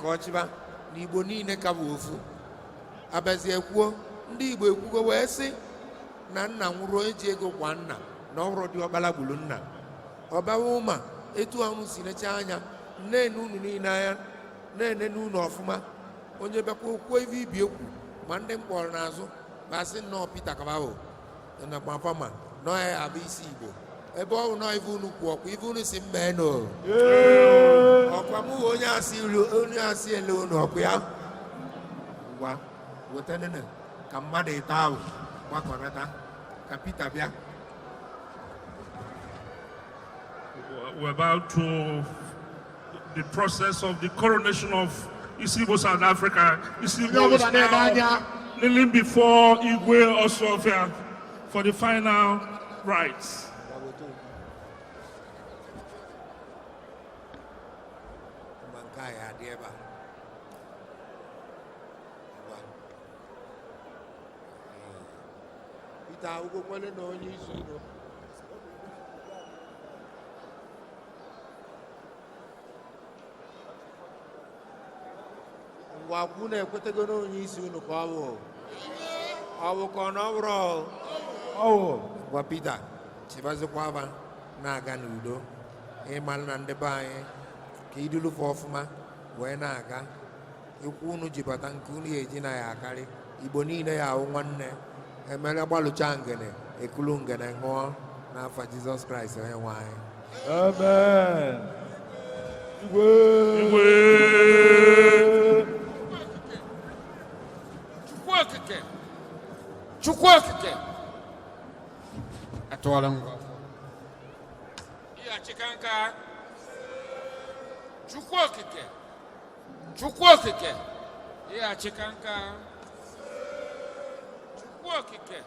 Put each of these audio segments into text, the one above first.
ka ọ chịba na Igbo niile ka bụ ofu. Abịazie kwuo, ndị Igbo ekwugo wee sị na nna nwụrụ, onye ji ego kwa nna na ọ bụrụ diọkpala gburu nna. Ọbawa ụma etu ahụ si necha anya na-ene unu niile anya, na-enene unu ọfụma. Onye bịakwa okwuo ife ibi ekwu, ma ndị mkpọrọ n'azụ ma sị nnọọ Peter Kabawo na gbafama na ọ ya abụ isi Igbo. Ebe ọ bụ nọọ ife unu kwu, ọkwa ife unu si mmee no, ọkwa mụ onye asị ilu, onye asị ele unu, ọkwa ya ngwa wetanene ka mmadụ ịtọ ahụ gbakọnata ka Peter bịa. We're about to the process of the coronation of Isi Igbo South Africa. Isi Igbo Onye is ọbụla na-ene now anya. kneeling before Igwe Osuofia for the final rites. Mgbe nke a ya adị ebe a. Ngwa. Peter ahụgokwele na onye isi unu. Ngwa kwu na-ekwetego na onye isi unu ka ọ bụ. Ọ bụ ka ọ na ọ bụrụ? Ngwa Peter, chịbazikwa aba na-aga n'udo. Ịmalụ na ndị be anyị ka idulufe ọfụma wee na-aga. Ikwu unu ji bata nke unu ya eji na ya akarị. Igbo niile ya ahụ nwanne. Emere gbalụcha ngene, ekulu ngene ṅụọ n'afa Jizọs Kraịst onye nwe anyị. Amen. Igwe. Igwe. Chukwu okike, Chukwu okike, atụọla ngwa ịghachika nka. Chukwu okike, Chukwu okike, ịghachika nka. Chukwu okike,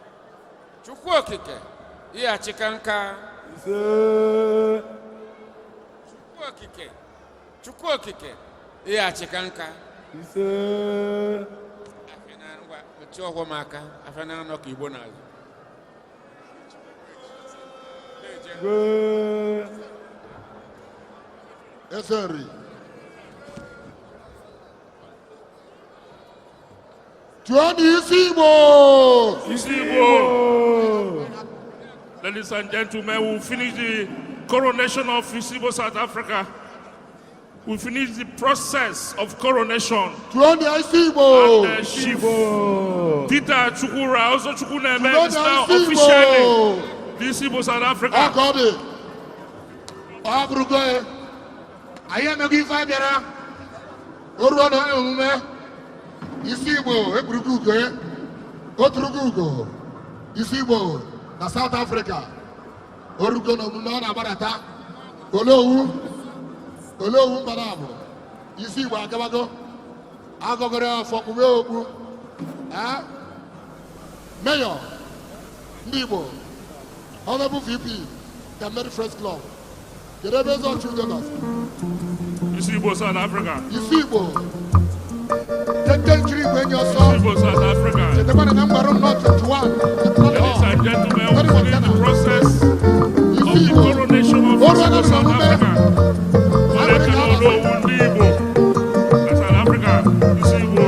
Chukwu okike, ịghachika nka. Ise. Chukwu okike, Chukwu okike, ịghachika nka. Ise. Afịa na ngwa mechie ọgwọ m aka, afịa na anọ ka Igbo n'azụ. Igwe. Eze nri. Tụọ n'isi Igbo. Isi Igbo. Ladies and gentlemen, we'll finish the coronation of Isi Igbo South Africa. We finish the process of coronation. Tụọ n'isi Igbo. And Chief Peter Chukwura, also Chukwuneme, Tụọ is now n'isi officially Igbo. the Isi Igbo South Africa. Ọ ka ọ dị. Ọ bụrụgo ya. Anyị emego ife a bịara. O ruo na omume. Isi Igbo ekpurugo ugo ya. O turugo ugo. Isi Igbo na South Africa. O rugo na omume ọ na-agbadata. Olowu. Olowu mbara abụ. Isi Igbo agabago. Agọgọrọ afọ kpube okpu. Eh? Mayor ndị Igbo. Honorable VP, the Mary Friends Club. Kedu ebe eze ọchụ udo nọ? Isi Igbo South Africa. Isi Igbo. Tete nkiri igwe enyi ọsọ. Isi Igbo South Africa. Chetakwana na mgbarụ nnọọ 21. Ladies and gentlemen, we finish the process of Isi the Igbo. coronation of O Isi ruo Igbo na South omume. Africa. Onye Olowu ndị Igbo na South Africa, Isi Igbo.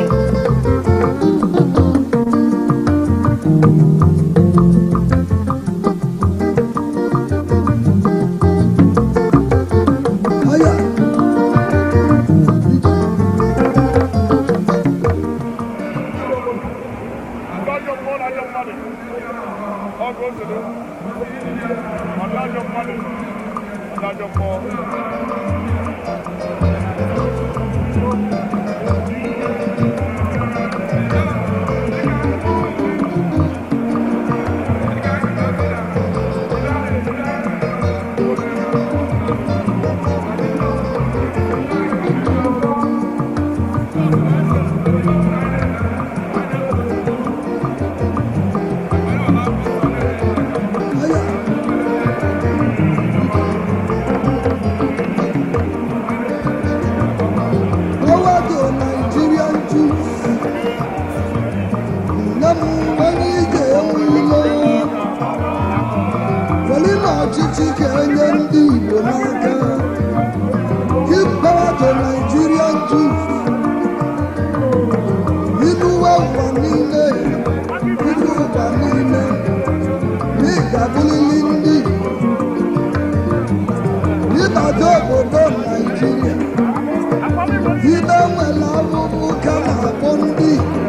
Ibe nwere ahụhụ ka na-akpọ ndị Igbo.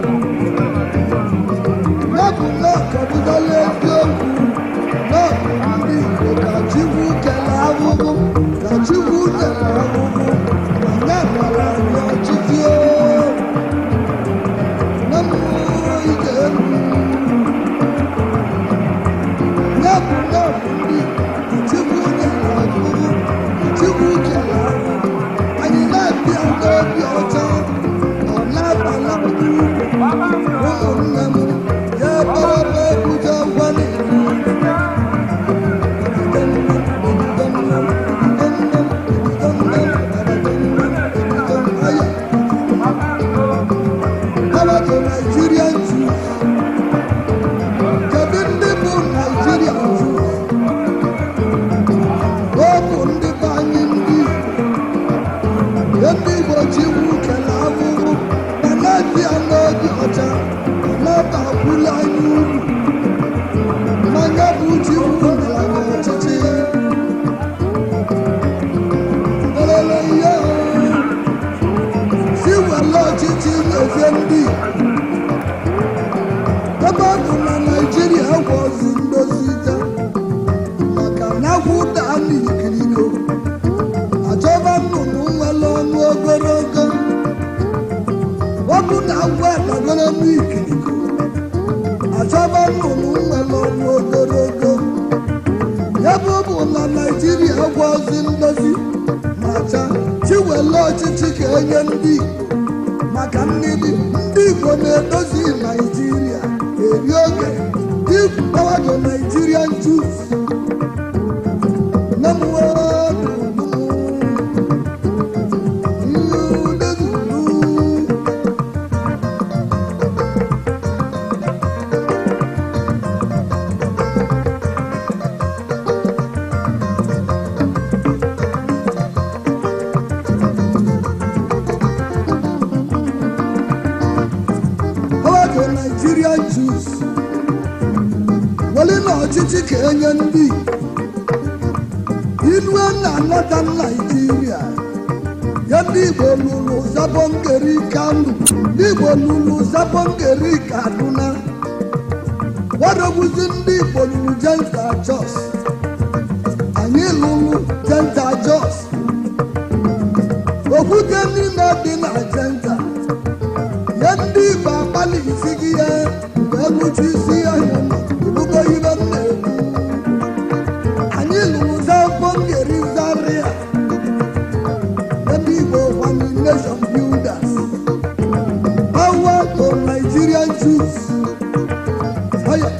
Ya bụ na akọbụdala eziokwu na ọ bụ ndị Igbo ka Chukwu kere ahụhụ, ka Chukwu nyere ahụhụ, ma ya nwere anyị ọchịchị o. Na mmụọ ije elu. Ya bụ na ọ bụ ndị Igbo ka Chukwu nyere ahụhụ, ka Chukwu kere ahụhụ. Anyị na-abịa n'obi ọcha, ọ na-abala anyị uru. Ụmụnne m, ya ebere ebuje ngwa n'ihu. Power to Nigerian Jews. Kedu ndị bụ Nigerian Jews? Ọ bụ ndị be anyị ndị Igbo. Ndị Igbo Chukwu kere ahụhụ ma na-abịa n'obi ọcha, ma na-abakwula anyị uru. Mmanya bụ Chukwu nyere anyị ọchịchị. Lelele ihe o. Si were ọchịchị nyezie ndị Igbo. Ebe ọ bụ na Naịjirịa agwọzi ndozi ja, maka na agwụ daa n'ikiriro, achọba nnụnụ nwere ọnụ ogologo. Ọ bụ na agwọ adagoro n'ikiriko, achọba nnụnụ nwere ọnụ ogologo. Ebe ọ bụ na Naịjirịa agwọzi ndozi ma cha, chiwere ọchịchị ka enye ndị Igbo, maka mmiri ndị Igbo na-edozi Naịjirịa eri oge. Give power to Nigerian Jews. Power to Nigerian Jews. Were na ọchịchị ka enye ndị Igbo. Ilue na Northern Nigeria, ya ndị Igbo lụrụ Zabongeri Kano, ndị Igbo lụrụ Zabongeri Kaduna, wadogbuzi ndị Igbo lụrụ Jenta Jos. Anyị lụrụ Jenta Jos, okwute niile dị na Jenta, ya ndị Igbo agbalị isi gị ya mgbe lụchi isi ya nyama ebugo ibe m na-ekwu. Anyị lụrụ Zabongeri Zaria. Ndị Igbo kwanye nation builders. Power to Nigerian Jews. Fire.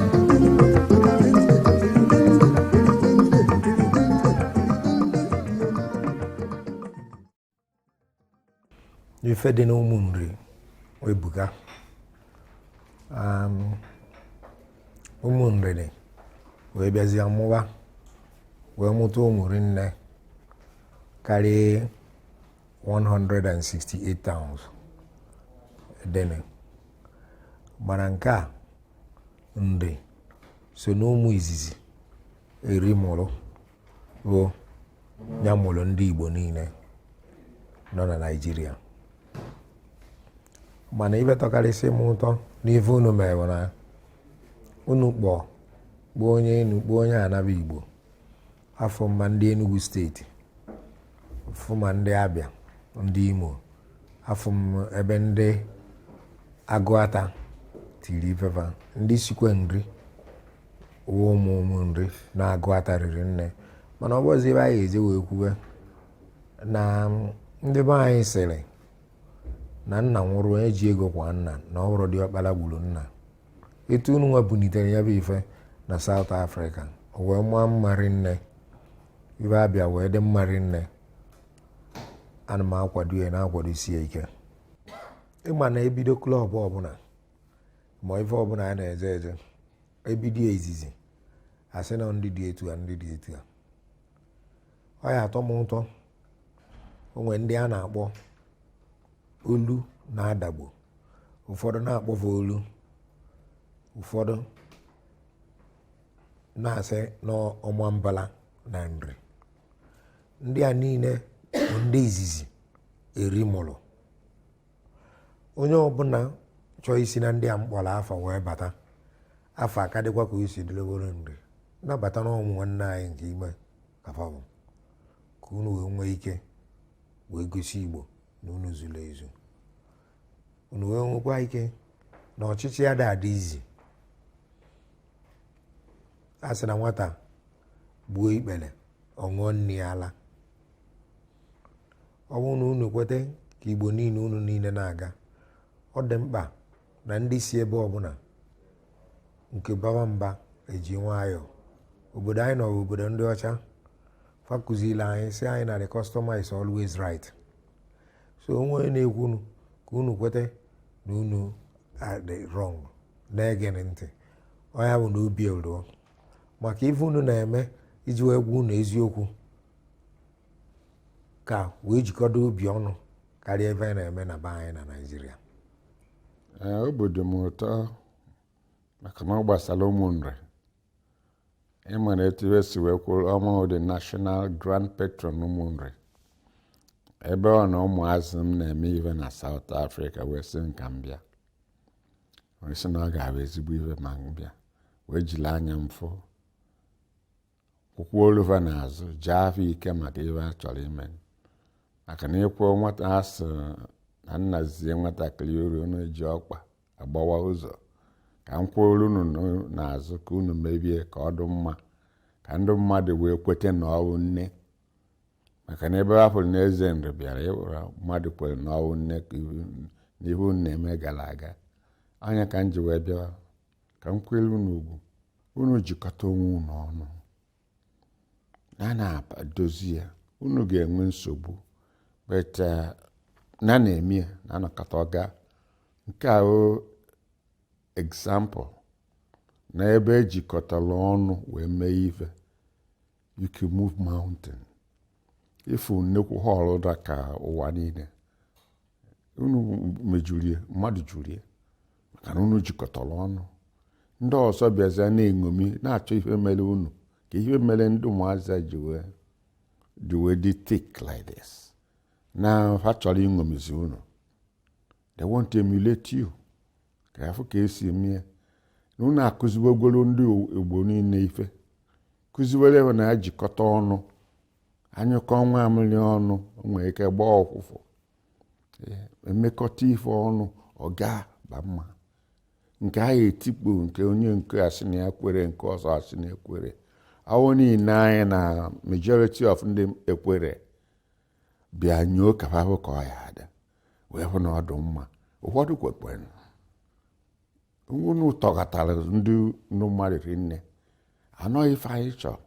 Ife dị n'ụmụ nri ebuka. Ụmụ nri wee bịazie mụba, wee mụta ụmụ rinne karịa 168 towns dịnị. Mana nke a nri so n'ụmụ izizi eri mụrụ bụ ya mụrụ ndị Igbo niile nọ na Naịjirịa. Mana ife tọkarịsị m ụtọ n'ife unu mere bụ na unu kpọọ kpọọ onye enu, kpọọ onye anaba Igbo, afọ mma ndị Enugu steeti, fụma ndị Abịa, ndị Imo, afọ m ebe ndị Agụata tiri ifefa, ndị sikwe nri wụ ụmụ ụmụ nri na Agụata riri nne. Mana ọ bụzi ebe anyị ga-eje wee kwube na ndị be anyị sịrị na nna nwụrụ onye ji ego kwa nna, na ọ bụrụ diọkpara gburu nna. Etu unu nwa bunitere ya bụ ife na South Africa, o wee maa mma rinne, ife Abịa wee dị mma rinne. Ana m akwado ya, na-akwadosie ike. Ịma na ebido club ọbụla ma ife ọbụla a na-eje eje, ebido izizi asị na ndị dị etu a, ndị dị etu a, ọ ya atọ m ụtọ. Onwe ndị a na-akpọ olu na-adagbo, ụfọdụ na-akpọfe olu, ụfọdụ na-asị n'ọmambala na nri. Ndị a niile bụ ndị izizi eri mụrụ. Onye ọbụla chọọ isi na ndị a mkpọrọ afa wee bata, afa aka dịkwa ka o si dịleworo nri nabata na ụmụ nwanne anyị nke ime kafa bụ ka unu wee nwee ike wee gosi Igbo na unu zuru ezu, unu wee nwekwa ike na ọchịchị ya da adị izi. A sị na nwata gbuo ikpere, ọ ṅụọ nri ya ala. Ọ bụrụ na unu kwete ka Igbo niile, unu niile na-aga, ọ dị mkpa na ndị si ebe ọbụla nke bawa mba eji nwayọọ. Obodo anyị nọ bụ obodo ndị ọcha fa kụziri anyị, si anyị na the customer is always right. So onwe onye na-ekwunu ka unu kwete na unu dị wrong, na-ege ntị ọnya bụ na obi eruo maka ife unu na-eme iji wee gwa unu eziokwu ka wee jikọdo obi ọnụ karịa ebe a na-eme na be anyị na Naịjirịa. Ee, obi dị m ụtọ maka na ọ gbasara ụmụnri. Ị mara etu esi wee kwuru ọmụ the national grand patron ụmụnri, ebe ọ na ụmụazị m na-eme ihe na South Africa, wee sị m ka m bịa, wee sị na ọ ga-abụ ezigbo ihe ma m bịa wee jiri anya m fụ, kwụkwuo oluva n'azụ, jee afọ ike maka ihe a chọrọ ime, maka na ịkwụ nwata a sị na nna zie nwatakịrị uru unu ji ọkpa agbawa ụzọ. Ka m kwụrụ unu n'azụ ka unu mebie ka ọ dị mma, ka ndị mmadụ wee kweta na ọ bụ nne, maka na ebe hapụrụ na eze nri bịara ịwụra mmadụ kwere na ọ bụ nne, ka na ihe unu na-eme gara aga anya. Ka m ji wee bịawa ka m kwere unu ugwu, unu jikọta onwe unu ọnụ na na-adozi ya. Unu ga-enwe nsogbu, but na na-eme ya na anọkọta ọga nke a o example na ebe ejikọtara ọnụ wee mee ife, you can move mountain. Ifu nnukwu hall dị ka ụwa niile unu mejurie, mmadụ jurie, maka na unu jikọtara ọnụ. Ndị ọzọ bịazịa na-eṅomi, na-achọ ife mere unu, ka ihe mere ndị ụmụazị ji wee dị thick like this. Na ha chọrọ ịṅomizi unu, they want to emulate you, ka afụ ka esi eme ya. Na unu akụziwegoro ndị Igbo niile ife, kụziwere ha na ya jikọta ọnụ, anyụkọ nwa amịrị ọnụ, o nwere ike gbaa ọfụfụ. Emekọta ife ọnụ, ọga ba mma. Nke a etikpu nke onye nke asị na ya kwere, nke ọzọ asị na ekwere awụ niile. Anyị na majority of ndị ekwere bịa nyoo ka ha hụ ka ọ ya ada, wee hụ na ọ dị mma. Ụfọdụ kwekwere unu tọghatara ndị mmadụ rinne anọghị. Ife anyị chọrọ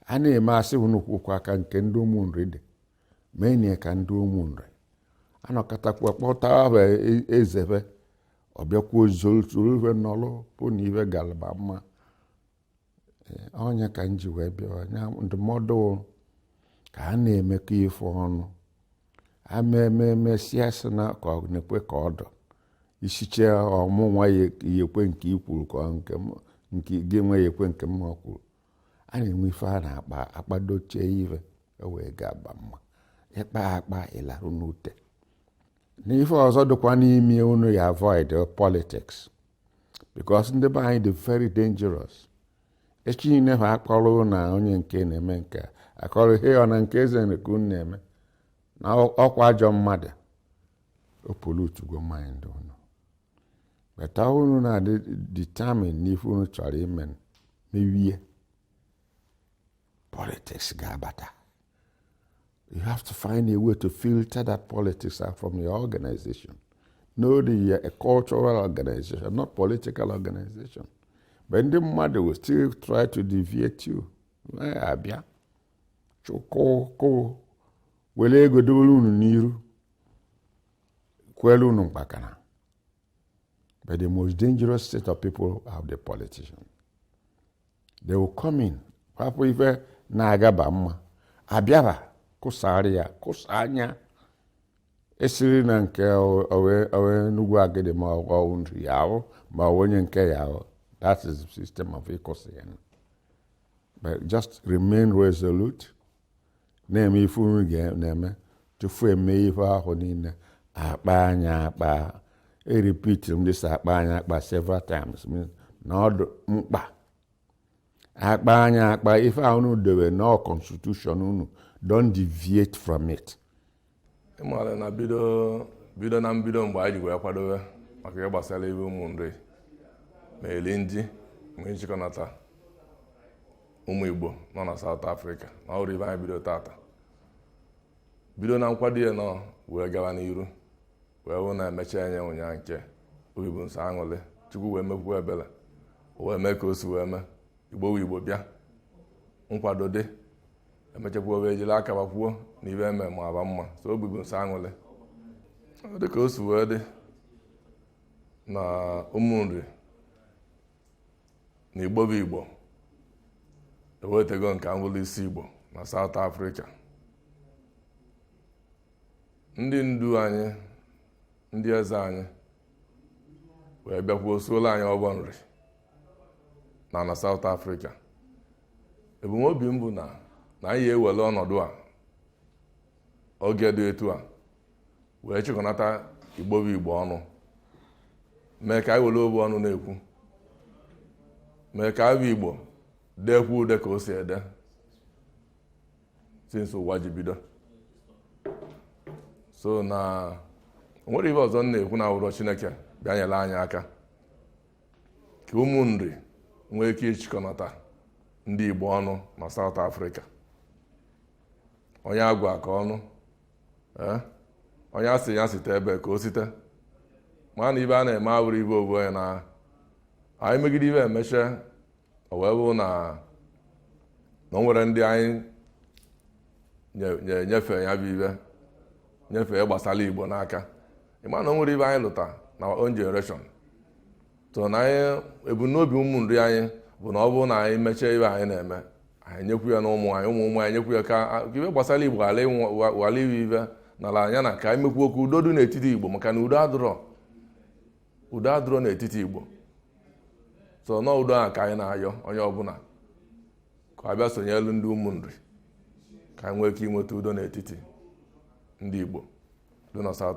a na-eme, asị unu kwukwa aka nke ndị ụmụnri dị mee ka ndị ụmụnri anọkọtakwa kpọta ahụ ezebe ọbịakwuo zoro ife nọlụ bụ na ife galaba mma. Ọnya ka m ji wee bịawa nya ndụmọdụ ka a na-emekọ ife ọnụ, ama ememe siasị na ka ọ na-ekwe ka ọ dụ isiche ọmụ nwa ya ekwe nke i kwuru, ka nke nke gị nwe ya ekwe nke m kwuru. A na-enwe ife a na-akpa akpadochie ife e wee ga-aba mma ịkpa akpa ịlarụ n'ute. Na ife ọzọ dịkwa n'ime unu ya, avoid politics, because ndị be anyị dị very dangerous. Echi niile ha akpọrọ na onye nke na-eme nke akọrọ ihe ọ na nke eze nke unu na-eme na ọkwa ajọ mmadụ o pollute go mind unu. But unu na-adị determined n'ife unu chọrọ ime, mewie politics ga-abata. You have to find a way to filter that politics out from your organization. Know that you're a cultural organization, not political organization. But ndị mmadụ will still try to deviate you. Abịa chụkụ were ego dowere unu n'iru, kwere unu mkpakana. But the most dangerous set of people are the politicians. They will come in, hapụ ife na-agaba mma, abịaba kụsara ya, kụsa anya esiri na nke owe Enugwu Agidi, ma ọ nri ya ahụ, ma ọ onye nke ya ahụ. That is the system of ịkụsa ya. But just remain resolute, na-eme ife unu na-eme tupu eme ife ahụ niile akpa anya akpa. E repeat m this akpa anyị akpa several times, means na ọ dị mkpa akpa anyị akpa. Ife ahụ unu dobe na constitution unu, don't deviate from it. Ịmara na bido bido na mbido, mgbe anyị ji wee kwadobe maka ihe gbasara ibe ụmụ nri ma eli nji ma ịchịkọnata ụmụ Igbo nọ na South Africa na ọrụ ibe anyị bido tata, bido na nkwado ya nọ wee gawa n'iru, wee hụ na emecha anya ụnyaahụ nke obi bụ nsọ aṅụrị. Chukwu wee mekwuo ebere, o wee mee ka o si wee mee. Igbo wụ Igbo bịa nkwado dị, emechakwuo wee jiri aka bakwuo na ibe eme ma aba mma. So obi bụ nsọ aṅụrị dị ka o si wee dị na ụmụ nri na Igbo bụ Igbo ewetego nke nwụrụ isi Igbo na South Africa. Ndị ndu anyị, ndị eze anyị wee bịakwuo suola anyị ọgbọ nri na South Africa. Ebumnobi m bụ na anyị ewere ọnọdụ a oge dị etu a wee chịkọnata Igbo bụ Igbo ọnụ, mee ka anyị were obu ọnụ na-ekwu, mee ka abụ Igbo deekwu ude ka o si ede since ụwa ji bido. So na o nwere ihe ọzọ m na-ekwu na ụrọ Chineke bịa nyere anyị aka ka ụmụ nri nwee ike ịchịkọnata ndị Igbo ọnụ na South Africa. Onye agwa ka ọnụ, onye asị ya site ebe ka o site ma na ibe a na-eme awụrụ ibe obu onye na anyị megide ibe emeche, o wee bụ na o nwere ndị anyị nyefe ya bụ ibe nyefee gbasara Igbo n'aka. Ịma na o nwere ibe anyị lụta na our own generation. So na anyị, ebumnobi ụmụ nri anyị bụ na ọ bụrụ na anyị mechie ibe anyị na-eme, anyị nyekwu ya na ụmụ anyị, ụmụ ụmụ anyị, nyekwu ya ka ibe gbasara Igbo ghara iwe ibe nala anya, na ka anyị mekwuo ka udo dị n'etiti Igbo, maka na udo adịrọ, udo adịrọ n'etiti Igbo. So na udo ahụ ka anyị na-ayọ onye ọbụla ka a bịa sonyelu ndị ụmụ nri, ka anyị nwee ike inweta udo n'etiti ndị Igbo dị na South.